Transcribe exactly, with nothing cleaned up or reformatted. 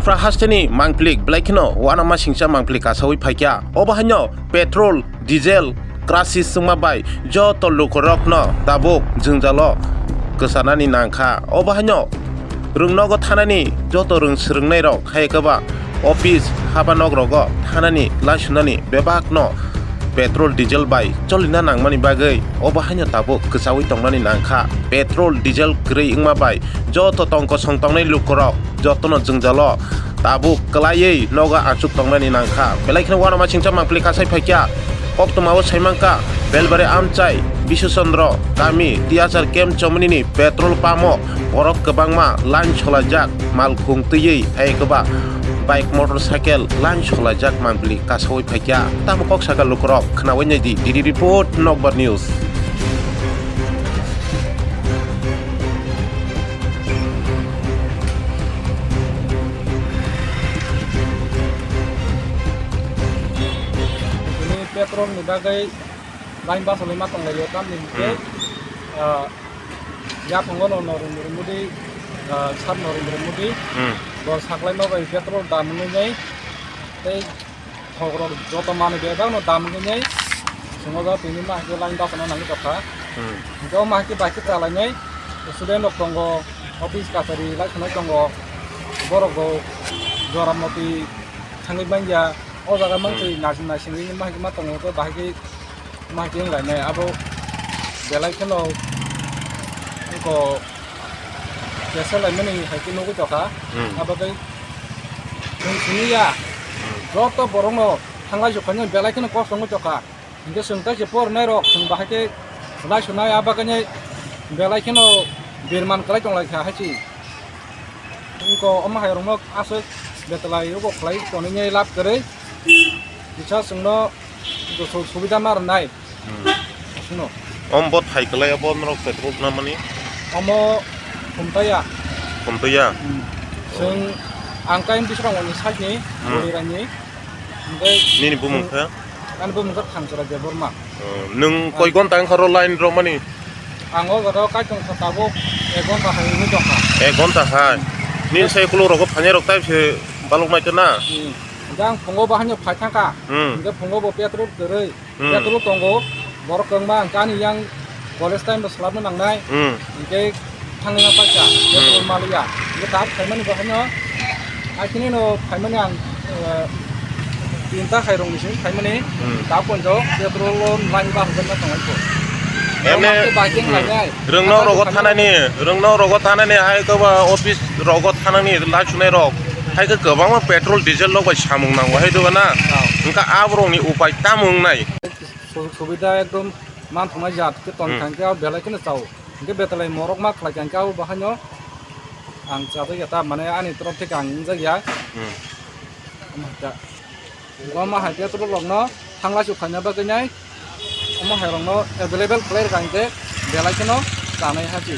Tripura hasteni mangplik belai kheno uanama singcha mangplik kasawi phaikha. Obo haino petrol, diesel, crisis wngma bai joto lukurokno tabuk jwngjalo kwchanani nangkha. Obo haino rwngnogo thanani joto rwng swrwngnairok hai kwba office haba nogrogo thanani laisunani bebakno petrol, diesel bai cholina nangmani bagwi obo haino tabuk kwchawi tongnani nangkha. Petrol, diesel kwrwi wngma bai joto tongkosong tongnai lukurok jotono jwngjalo tabuk kwlaiwi nogo achuk tongnani nangkha. Belai kheno uanama singcha mangpili kasai phaikha. Koktwmao saimangkha Belbari amchai Biswachandra kami T H R camp chomoni ni petrol pump o borok kwbangma line solaijak malkhung twiwi hai kwba bike motorcycle line solaijak mangpili kasawi phaikha. Tamo kok saka lukurok khnawi naidi. D D report, Nokbar News. Tini petrol ni bagwi line bachalaima tonglaio, tamni hwnkhe, Hmm. ah, yaphango no Narendra Modi, ah, Sir Narendra Modi, Hmm. bo saklaima bai petrol dam wngwi nai tei thokrok joto manwi bebakno dam wngwi nai chwng o jaga tini ma hai khe line bachana nangwi tongkha. Hmm. Hwnkhe o ma hai khe bai khe chalainai student rok tongo, office kachari lai khwnai tongo, borok bo jora moti thangwi manya, o jaga Hmm. mangtwi naising naisingwi ma hai khe ma tongo, hwnkhe bahai khe ma hai khe wng lainai abo belai kheno eko kesa laimani hai khe nugwi tongkha. Hmm. Abo tei chwng simi ya, Hmm. joto borokno thanglai jokhaino belai kheno kosto wngwi tongkha. Hinkhe chwng tei se pornai rok chwng bahai khe lai sunai abo khe belai kheno birman kwlai tong lai kha hai se. Eko omo hai rokno aswk betalai rok khlai tonwi lab kwrwi kisa chwngno Gosok subida ma rwnai. Hmm. Aswkno. Om bo thai kwlai abo norok petrol namani? Omo Khumtaya. Khumtaya? Hmm. Chwng ang kain Biswrangmani side ni, Hmm. Bwlwirani. Hwnkhe Nini bumung chwng khe? Ani bumung khe Thangsora Debbarma. Oh, nwng Ah. koi gonta wngkha ro line romani? Ang o jaga o kaitor kha tabuk ek gonta hai wngwi tongkha. Ek gonta hai? Nini Yes. sai ukulok rogo phainai rok tai se balok nai khe na? Hmm. Hwnkhe ang phungo bo haino phai thangkha. Hmm. Hwnkhe phungo bo petrol kwrwi. Hmm. Petrol tongo, borok kwbangma hwnkhe ani yang college time bo swlapna nangnai. Hmm. Hwnkhe thangna paikha, petrol Hmm. maliya. Hwnkhe tabuk phaimani bo haino, hai kheno phaimani ang, eh, tinta khairokni simi phaimani, Hmm. tabuk poito petrol o line bahai tonglai kho. Emne, Hwnkhe bahai hmm. khlainai. Rwngno Abo rogo phaimani thanani, rwngno rogo thanani hai khe ba office rogo thanani lai sunai rok. Hai khe kwbangma petrol, diesel rok bai samung nango hai doga na. Oh. Hwnkhe aborokni upai tamo wngnai? Su-, subida ekdom manthoknai jat khe tong Hmm. thang khe abo belai kheno chao. Hwnkhe betalai morok ma khlai thang khe abo bahaino ang chajak ya ta, mane ani torof theke ang wngjak ya. Hmm. Omo hai khe. Omo hai khe petrol rokno thanglai su khaina bagwi nai omo hai rokno available khlai rwkha hwnkhe belai kheno chanai hati.